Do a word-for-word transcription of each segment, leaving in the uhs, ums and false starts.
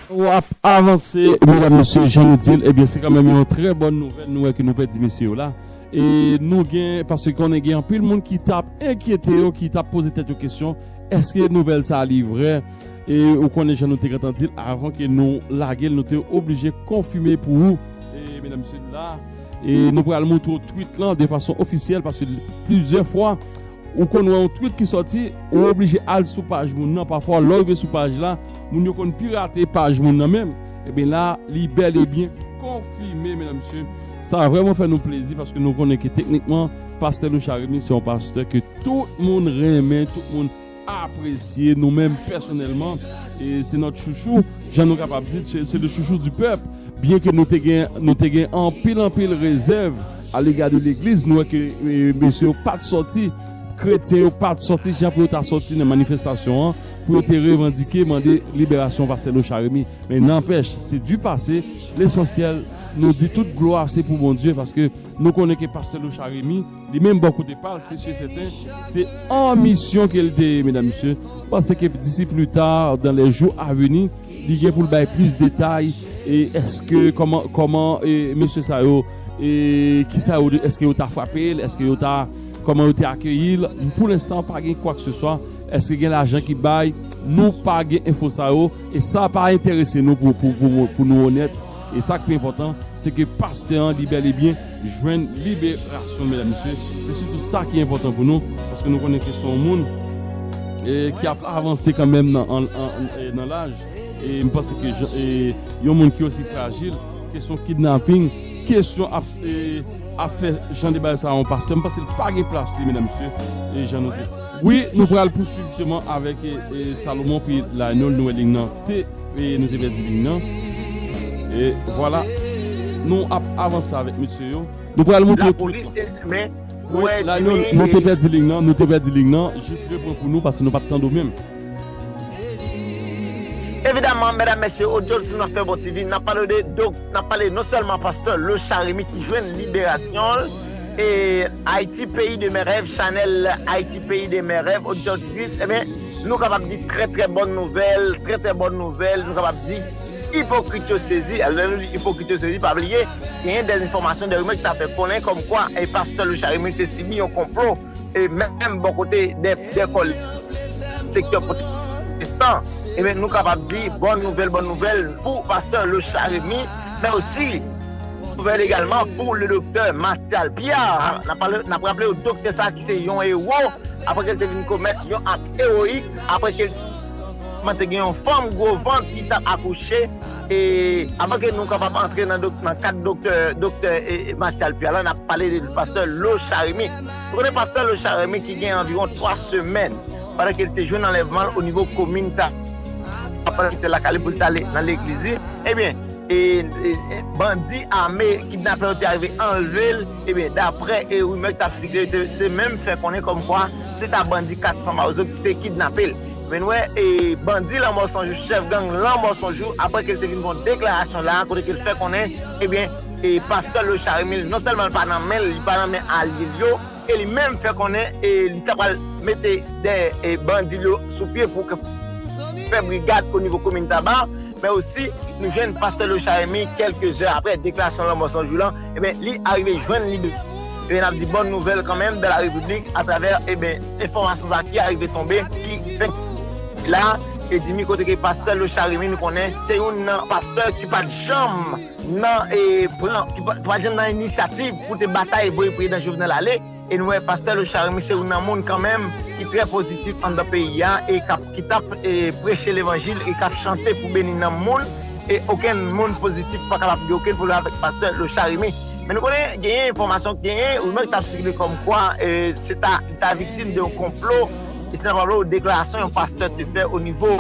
Ou ap avanse, medam, mesye, jan nou di l, ebyen, se kanmenm yon trè bòn nouvèl nou wè ke nou pèdi mesye yo la. E nou gen, paske konnen gen anpil moun ki t ap enkyete yo, ki t ap poze tèt yo kesyon, èske nouvèl sa a li vrè? E ou konnen jan nou te gentan di l, avan ke nou lage l, nou te oblije konfime pou ou, e medam, mesye, la. E nou pral montre w tweet lan de fason ofisyèl, paske plizyè fwa, ou konn wè yon tweet ki sòti, ou oblije al sou paj moun nan. Pafwa, lè w rive sou paj la, moun yo konn pirate paj moun nan menm. Ebyen la, li bèl e byen konfime, medam, mesye. Sa vrèman fè nou plezi paske nou konnen ke teknikman, pastè Lochard Remy se yon pastè ke tout moun renmen, tout moun apresye, nou menm pèsonèlman, e se notre chouchou, jan nou kapab di, se, se le chouchou du peuple. Byen ke nou te gen, nou te gen anpil, anpil rezèv alega de legliz, nou wè ke, e, mesye yo pa t sòti, kretyen yo pa t sòti jan pou yo ta sòti nan manifestasyon an, pou yo te revandike, mande liberasyon pastè Lochard Remy. Men nanpèch, se du passé, lesansyèl, nou di tout glwa se pou Bondye, paske nou konnen ke pastè Lochard Remy, li menm bò kote pa l, se si e sèten, se an misyon ke l te ye, medam, mesye. M panse ke d'ici plus tard, dans les jours à venir, li gen pou l bay plis detay, e èske, kòman, kòman, e, mesye sa yo, e, kisa yo, èske yo ta frape l, èske yo ta, kòman yo te akeyi l. Pou lenstan, pa gen kwa ke se swa, èske gen lajan ki bay, nou pa gen enfo sa yo, e sa pa enterese nou pou, pou, pou, pou nou onèt. E sa k pi enpòtan, se ke pastè an, li bèl e byen jwenn liberasyon, medam, mesye. Se sitou sa ki enpòtan pou nou, paske nou konnen ke se yon moun, e, ki ap avanse kanmenm nan, an, an, e, nan laj. E m panse ke jan, e, yon moun ki osi frajil, kesyon kidnaping, kesyon ap, e, ap fè jan de bagay sa a yon pastè, m panse l pa gen plas li, medam, mesye, e jan nou di. Wi, nou pral pouswiv jisteman avèk, e, e, Salomon, pi Lionel, nou wè liy nan te, e, nou te pèdi liy nan. E vwala, nou ap avanse avèk mesye yo. Nou pral montre yo tout. Lapolis te men, wi, wè, Lionel, nou te pèdi liy nan, nou te pèdi liy nan, jis repran pou nou, paske nou pa t tande w menm. Evidaman, medam, mesye, ojodwi nou ap fè bon ti vi, n ap pale de, donk, n ap pale non sèlman pastè Lochard Remy ki jwenn liberasyon l, e Haïti Pays de Mes Rêves, chanèl Haïti Pays de Mes Rêves, ojodwi, ebyen, nou kapab di trè, trè bòn nouvèl, trè, trè bòn nouvèl, nou kapab di ipokrit yo sezi. Lè nou di ipokrit yo sezi, pa bliye, genyen de enfòmasyon, de rimè ki ta fè konnen kòmkwa, e pastè Lochard Remy te sibi yon konplo, e menm bò kote de, de kòl sektè pwotestan, ebyen, nou kapab di bòn nouvèl, bòn nouvèl pou pastè Lochard Remy, men osi nouvèl egalman pou le doktè Martial Pierre. N ap pale, n ap raple w, doktè sa ki se yon ewo, apre ke l te vin komèt yon ak ewoyik, apre ke l te gen yon fanm gwo vant ki t ap akouche, e avan ke nou kapab antre nan, dok- nan kad doktè, doktè, e, e, Martial Pierre la, n ap pale de pastè Lochard Remy. Ou konnen pastè Lochard Remy ki gen anviwon twa semèn, pandan ke l te jwenn anlèvman l o nivo komin ta, pandan ke l te lakay li pou l t ale nan legliz li, ebyen, e, e, e, bandi ame, kidnapè yo te arive anlve l, ebyen, daprè, e, rimè ki t ap sikile, te, te menm fè konnen kòmkwa se ta bandi kat san Mawozo ki te kidnape l. Men nou wè, e, bandi Lanmò San Jou, chèf gang Lanmò San Jou, apre ke l te vin fè yon deklarasyon la, kote ke l fè konnen, ebyen, e, pastè Lochard Remy, non sèlman l pa nan men l, li pa nan men alye l yo, e li menm fè konnen, e, li ta pral mete dèyè, e, bandi l yo sou pye pou ke fè brigad o nivo komin Taba, men osi, nou jwenn pastè Lochard Remy, kèlke zè apre deklarasyon Lanmò San Jou lan, ebyen, li arive jwenn li de. Ebyen, n ap di bòn nouvèl kanmenm dans la République atravè, ebyen, enfòmasyon sa ki arive tonbe, ki fè la, e di mi kote ke pastè Lochard Remy, nou konnen, se youn nan pastè ki pa t janm nan, e, pran, ki pa, pa t janm nan inisyativ pou te batay voye prezidan Jovenel ale. E nou wè pastè Lochard Remy se youn nan moun kanmenm ki trè pozitif anndan peyi a e k ap, ki t ap, e, preche levanjil e k ap chante pou beni nanm moun. E okenn moun pozitif pa kapab gen okenn pwoblèm avèk pastè Lochard Remy. Men nou konnen genyen enfòmasyon, genyen rimè ki t ap sikile kòmkwa, e, se ta, li ta viktim de yon konplo. E se nan pwoblèm deklarasyon yon pastè te fè o nivo,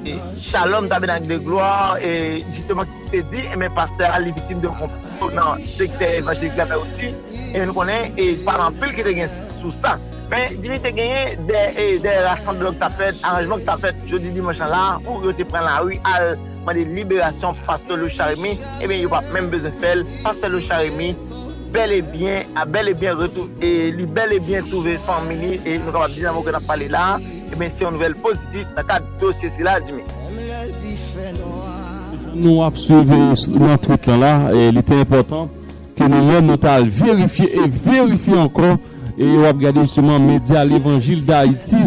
e, Shalom Tabernacle de Gloire, e, jisteman, te di, ebyen, pastè a, li viktim de konplo nan sektè evanjelik la, men osi, e nou konnen, e pa anpil ki te gen sou sa. Men, di li te genyen de, e, de rasanbleman ki t ap fèt, aranjman ki t ap fèt jodi dimanch lan la, pou yo te pran lari al mande liberasyon pastè Lochard Remy, ebyen, yo p ap menm bezwen fè l. Pastè Lochard Remy, bèl e byen, a bèl e byen retou-, e li bèl e byen twouve fanmi li, e nou kapab di nan moman ke n ap pale la, ebyen, se yon nouvèl pozitif nan kad dosye sila, Jimmy. Nou ap swiv nan twit lan la, e li te enpòtan ke nou menm nou ta al verifye e verifye ankò, e w ap gade jisteman medya Levanjil Dayiti,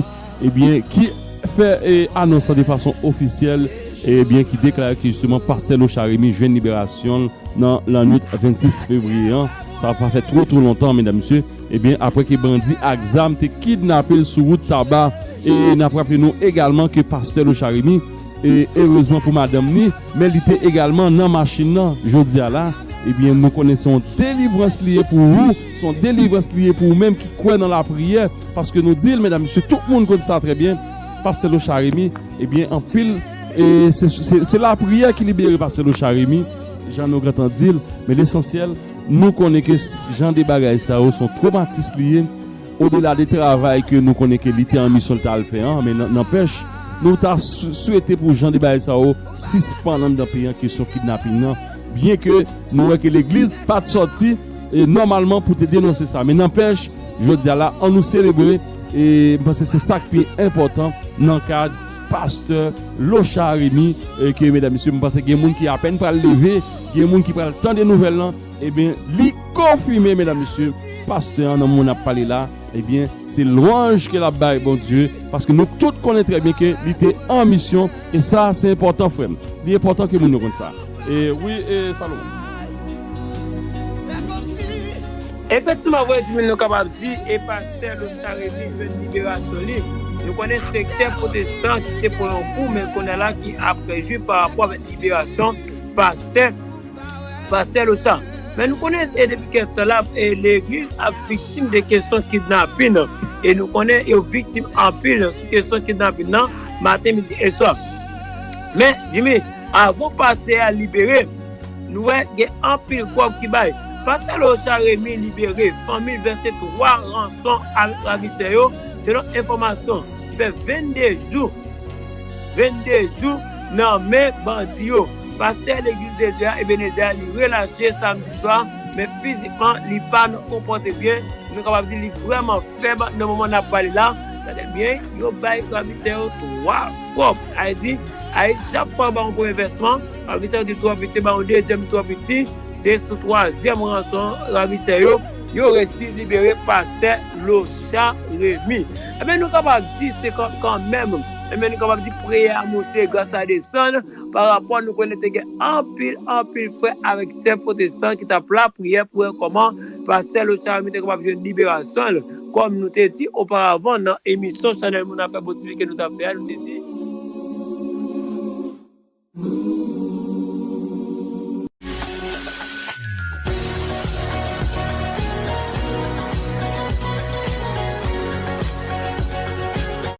ebyen, ki fè e, anons lan de fason ofisyèl, ebyen, ki deklare ke jisteman pastè Lochard Remy jwenn liberasyon l nan lannwit vennsis fevriye an. Sa pa fè twò twò lontan, medam mesye, ebyen, apre ke bandi ak zam te kidnape l sou wout Taba, e n ap raple nou egalman ke pastè Lochard Remy, e erezman pou madanm ni, men li te egalman nan machin nan. Jodi a la, ebyen, nou konnen se yon delivrans li ye pou ou, se yon delivrans li ye pou ou menm ki kwè nan lapriyè, paske nou di l, medam mesye, tout moun konn sa trè byen, pastè Lochard Remy, ebyen, anpil, e se, se, se lapriyè ki libere pastè Lochard Remy, jan nou gentan di l, men lesansyèl, nou konnen ke s- jan de bagay sa yo se yon twomatis li ye, odela de travay ke nou konnen ke li te an misyon l t al fè an, men nan- nanpèch, nou ta sou- swete pou jan de bagay sa yo sispann anndan peyi an, kesyon kidnapin nan, byen ke nou wè ke legliz pa t sòti, e, nòmalman pou te denonse sa, men nanpèch, jodi a la, an nou selebre, e m panse se sa k pi enpòtan nan kad pastè Lochard Remy, e ke, medam mesye, m panse gen moun ki apèn pral leve, gen moun ki pral tande nouvèl lan, ebyen, li konfime, medam mesye, pastè an nan moman n ap pale la, ebyen, se lwanj ke l ap bay Bondye, paske nou tout konnen trè byen ke li te an misyon, e sa, se enpòtan, frè m. Li enpòtan ke moun yo konn sa. E wi, e Salomon. Efektivman, vre, Jimmy, nou kapab di, e pastè Lochard Remy jwenn liberasyon li. Nou konnen sektè pwotestan ki te pran yon kou, men kounye a la ki ap rejwi pa rapò avèk liberasyon pastè, pastè Lochard. Men nou konnen, e depi kèk tan la, e legliz ap viktim de kesyon kidnapin. E nou konnen yo viktim anpil sou kesyon kidnapin nan, maten, midi e swa. Men, Jimmy, avan pastè a libere, nou wè gen anpil kòb ki bay. Pastè Lochard Remy libere, fanmi l vèse twa ranson avèk ravisè yo, selon enfòmasyon. Li fè vennde jou, vennde jou nan men bandi yo. Pastè legliz de Dye a, Ebenezer, li relache samdi swa, men fizikman, li pa nan konpòte byen. Nou kapab di li vrèman fèb nan moman n ap pale la. Tande byen, yo bay ravisè yo twa kòb. Sa vle di, ay, chak fwa yo ba yon premye vèsman, ravisè yo di l twò piti, ba yon dezyèm twò piti. Se sou twazyèm ranson ravisè yo, yo resi libere pastè Lochard Remy. Ebyen, nou kapab di se kan- kanmenm, ebyen, nou kapab di priyè a monte, gras la desann, pa rapò nou konnen te gen anpil, anpil frè avèk sè pwotestan ki t ap lapriyè pou wè kòman pastè Lochard Remy te kapab jwenn liberasyon l. Kòm nou te di oparavan nan emisyon Chanèl Moun Afè Bon T V ke nou t ap fè a, nou te di,